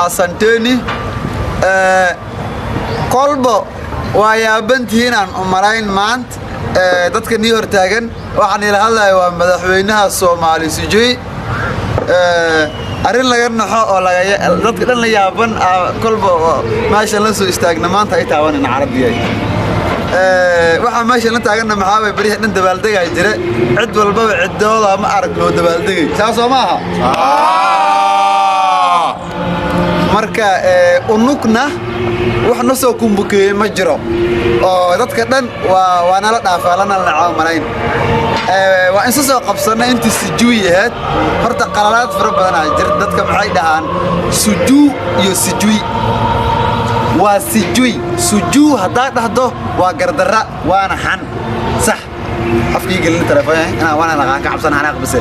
Asanteni. Kolbo waa yaabantihiinaan u malayn maanta dadka nii hortaagan. Waxaan ila hadlaya waa madaxweynaha Soomaali Sijui. Arrin laga naxo oo dadka dhan la yaaban kolba meeshan la soo istaagna maanta ay taabanayna carabiyay. Waxaa meeshan la taaganna maxaa way baryaha dhan dabaaldegaa jire, cid walbaba ciddooda ma arag loo dabaaldegay, saasoo ma aha? Marka unugna wax na soo kumbukeeyey ma jiro oo dadka dhan waa nala dhaafaa, lana nacaa malayn. Waa insa soo qabsannay intii sijuuy ahayd. Horta qalalaad fara badanaa jir. Dadka maxay dhahaan sujuu iyo sijuy? Waa sijuy. Sujuu haddaa dhahdo waa gardarra, waana xan sax. Afkii gelin telefoon inaan waana laqaan ka cabsan xanaaq bise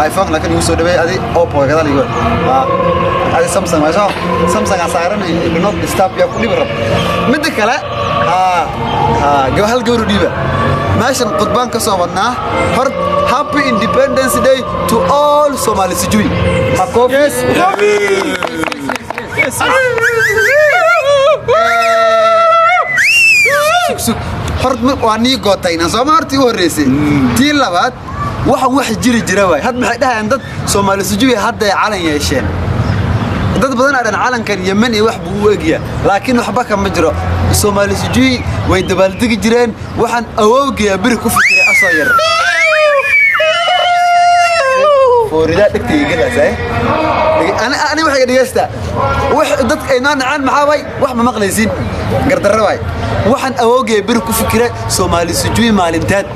iPhone, laakiin igu soo dhaweey adi Oppo gadaal igu adi Samsung waa soo Samsung aan saaran, do not disturb yaa ku dhibi rab. Midda kale ha hal gawru dhiiba. Meeshan khudbaan ka soo wadnaa. Hor happy Independence Day to all Somali Sijui. Makofi. Yes. Yes. Sug, hor waa nii gootayna sooma? Hortii u horreysay tii labaad waxan wax jiri jira waay. Had maxay dhahayaan dad Soomaali Sujubi hadday calan yeesheen? Dad badan aa dhan calankan Yemen iyo wax buu u egyaa, laakiin waxba kama jiro. Soomaali Sujui way dabaaldegi jireen. Waxaan awowgayaa beri ku fikiray asoo yar fooridaa dhegtayga gelaasa. Ani waxay dhegeysta wax dadka ay noo nacaan maxaa waay? Wax ma maqlaysiin, gardarro waay. Waxaan awowgaya beri ku fikiray Soomaali Sujui maalinteed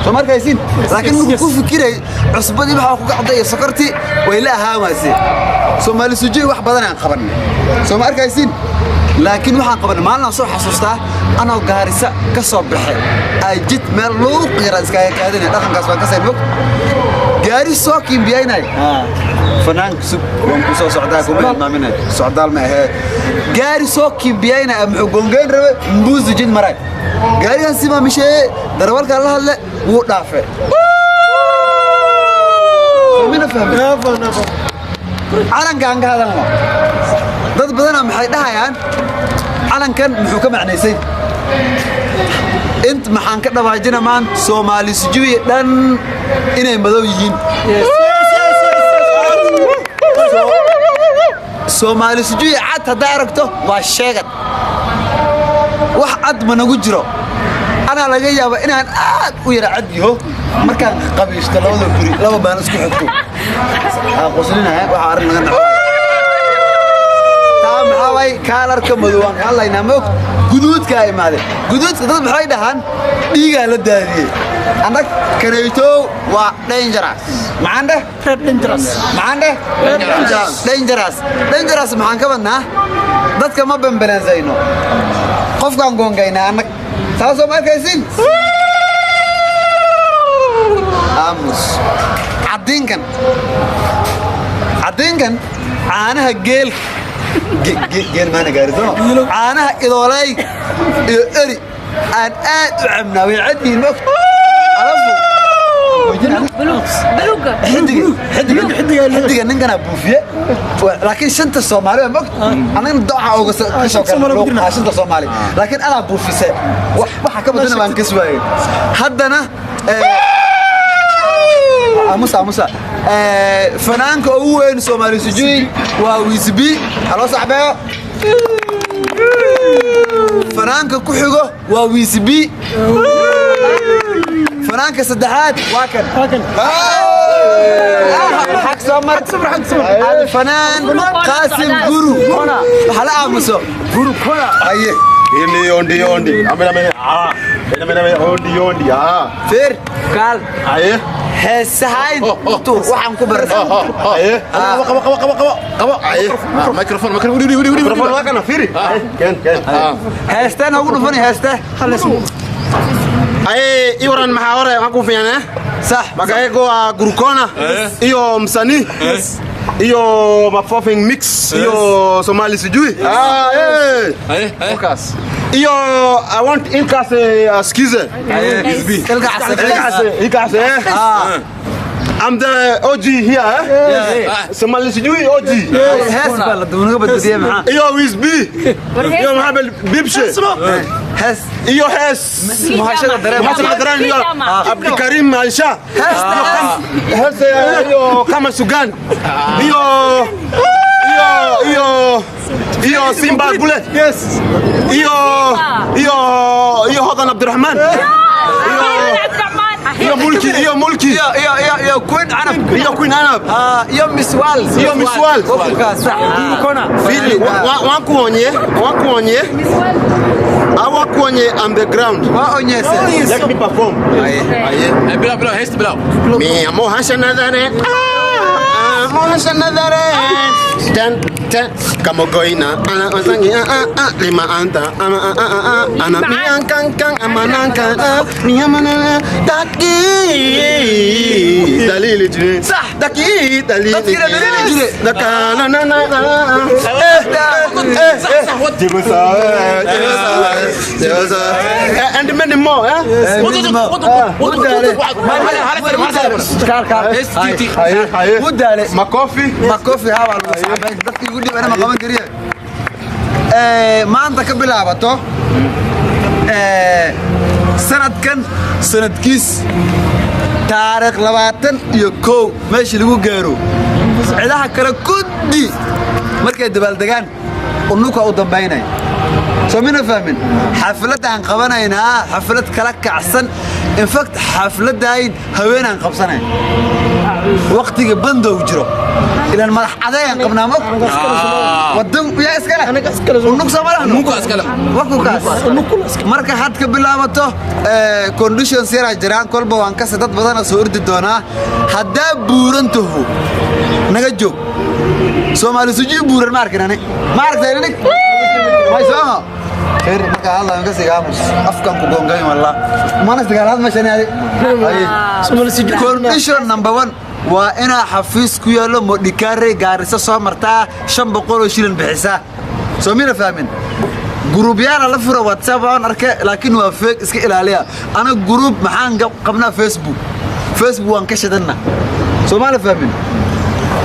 soo markaysiin, laakiin markuu ku fikiray cusbadii waxaa ku kacday iyo sokortii way la ahaan waase. Soomaali Sujui wax badan aan qabanay, soo ma arkaysiin? Laakiin waxaan qabanay maalinaan soo xasuustaa anoo Gaarisa ka soo baxay ay jid meel luuq yara iskaga kaadinay. Dhaqankaas baan ka say mog gaari soo kimbiyaynay. Fanaanka sug, waan ku soo socdaa, kuma hilmaaminay. Socdaal ma ahee, gaari soo kimbiyaynay muxuu gongeyn rabe mbuusi jid maray. Gaarigan simaa misheeye, darawalkaa la hadle, wuu dhaafe. Mina fahmin calankaan ka hadalno. Dad badanaa maxay dhahayaan calankan muxuu ka macnaysay? Int maxaan ka dhawaajina maan Soomaali Sujuuya dhan inay madow yihiin. Soomaali Sujuuya cad haddaa aragto waa sheegad, wax cad ma nagu jiro. Anaa laga yaaba inaan aad u yara cad yaho markaan qabiishto labada guri laba baan isku xigto. Qoslinaya waxaa arrin laga naxo taa maxaa waay? Kaalarka madow aan ka hadlaynaa ma og. Guduudkaa imaaday. Guduudka dad maxay dhahaan dhiigaa la daadiyey. Annag kanaytow waa dangerous. Maxaan dheh? Maxaan dheh? Dangerous. Dangerous maxaan ka badnaa? Dadka ma bambanansayno, qofkaan goongaynaa annag, saasoo ma arkaysin? Aamus. Caddiinkan, caddiinkan caanaha geelka, geel maana gaari soo, caanaha idoolay iyo eri aan aad u cabnaa way cad yihiin, ma alafu xidiga ninkanaa buufiye, laakiin shanta Soomaali waa mogt. Annagana doca uga kasoo galna shanta Soomaali, laakiin anaa buufise. Waxa ka badana baan kas waayey. Haddana aamusa, aamusa. Fanaanka ugu weyn Soomaali Sujui waa Wisbi, haloo sacbeeyo. Fanaanka ku xigo waa Wisbi. Fanaanka saddexaad waa kan xag soo mar, alfanaan Qaasim Guru. Waxa la aamuso haye. Ondi ondi ondi. Amina amina. Ah. Amina amina ondi ondi. Ah. Feer kaal. Aye. Heesahayn tu waxaan ku barnay. Aye. Qabo qabo qabo qabo qabo. Aye. Microphone, microphone, wuri wuri wuri. Microphone waa kana fiiri. Ken ken. Heesteen ugu dhufani heeste. Aye, iwaran maxaa hore waxaan ku fiicnaa. Sax. Magacaygu waa Gurukona iyo msanii iyo mafofing mix iyo Somali sijui. Ah, eh. Aye, aye. Iyo I want inkaas askize. Ilka Casir. Inkaas, inkaas eh. I'm the OG here, eh? Somali sijui OG. Hees baa la naga badbadiyey, maxaa? Iyo Wisby. Iyo Maxamed Bibshe. Hees. Iyo hees. Muhashada dareen. Muhashada dareen iyo Abdikarim Aisha. Hees iyo Kama Sugan. Iyo Simba Bullet. Yes. Iyo Hodan Abdurrahman. Iyo Mulki, iyo Mulki. Iyo Queen Canab. Iyo Queen Anab. Ah, iyo Miswal. Iyo Miswal. Wakukaas, sax. Fili, wankuonye. Awakuonye on the ground. Waa onyese. Let me perform. Aye. Aye. Bilaw, bilaw heesta, bilaw. Mi amo hashanadare. Mo hashanadare. Tan tan kamogoina ana osangi ah ah ah lima anta ana ah ah ah ana mi an kan kan amanan kan ah mi amana daki dalili jire. Sax. Daki dalili. Dadkii dalili jire. Daka na na na na. Eh eh eh. Jibusa, jibusa, jibusa. And many more, eh? Haye, haye. Wuu daalay. Makofi. Makofi haa, waa lagu saxaabay. Dadka igu dhib, ana ma qaban kariye. Maanta ka bilaabato sanadkan sanadkiis taariikh 21 meeshii lagu gaaro, cidaha kale kuddi markay dabaaldegaan unuka u dambaynay. Soo mina fahmin? Xafladda aan qabanaynaa xaflad kala kacsan. In fact, xafladdayn haweenaan qabsanayn waqtiga bandow jiro, ilaan madax adeegaan qabnaa. Mog wadan yaa iskale? Unug soo malahan. Unugka iskale. Wakukaas. Marka had ka bilaabato, conditions yaraa jiraan. Kolba waan kase dad badana soo ordi doonaa. Haddaa buuran taho, naga joog. Soomaali sujii buuran ma arkin ani. Ma aragtay inig may sooma khayr. Marka hadlaan ka sigaamus afkan ku goongayn wallah mana isdagaalaad meeshan adi. Condition number one waa inaa xafiis ku yaallo Modhikaare, Gaarisa soo martaa, 500 oo shilin bixisaa. Soo mina fahmin? Guruubyaala la fura WhatsApp aan arke, laakiin waa fake, iska ilaaliya. Ana guruub maxaan qabnaa? Facebook. Facebook waan ka shidanna. Soo ma la fahmin?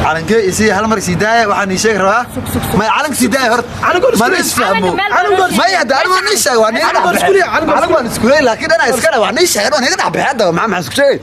Calankee isii hal mar isii daaya, waxaan ii sheegi rabaa. May calanka sii daaya horta, ma la isfahmo? May hadda anigu nii sheeg, waa nii dhex baxay. Calanka waan isku leey, laakiin anaa iska leh. Waa nii sheegay, waan iga dhex baxay. Hadda maxaa isku sheegay?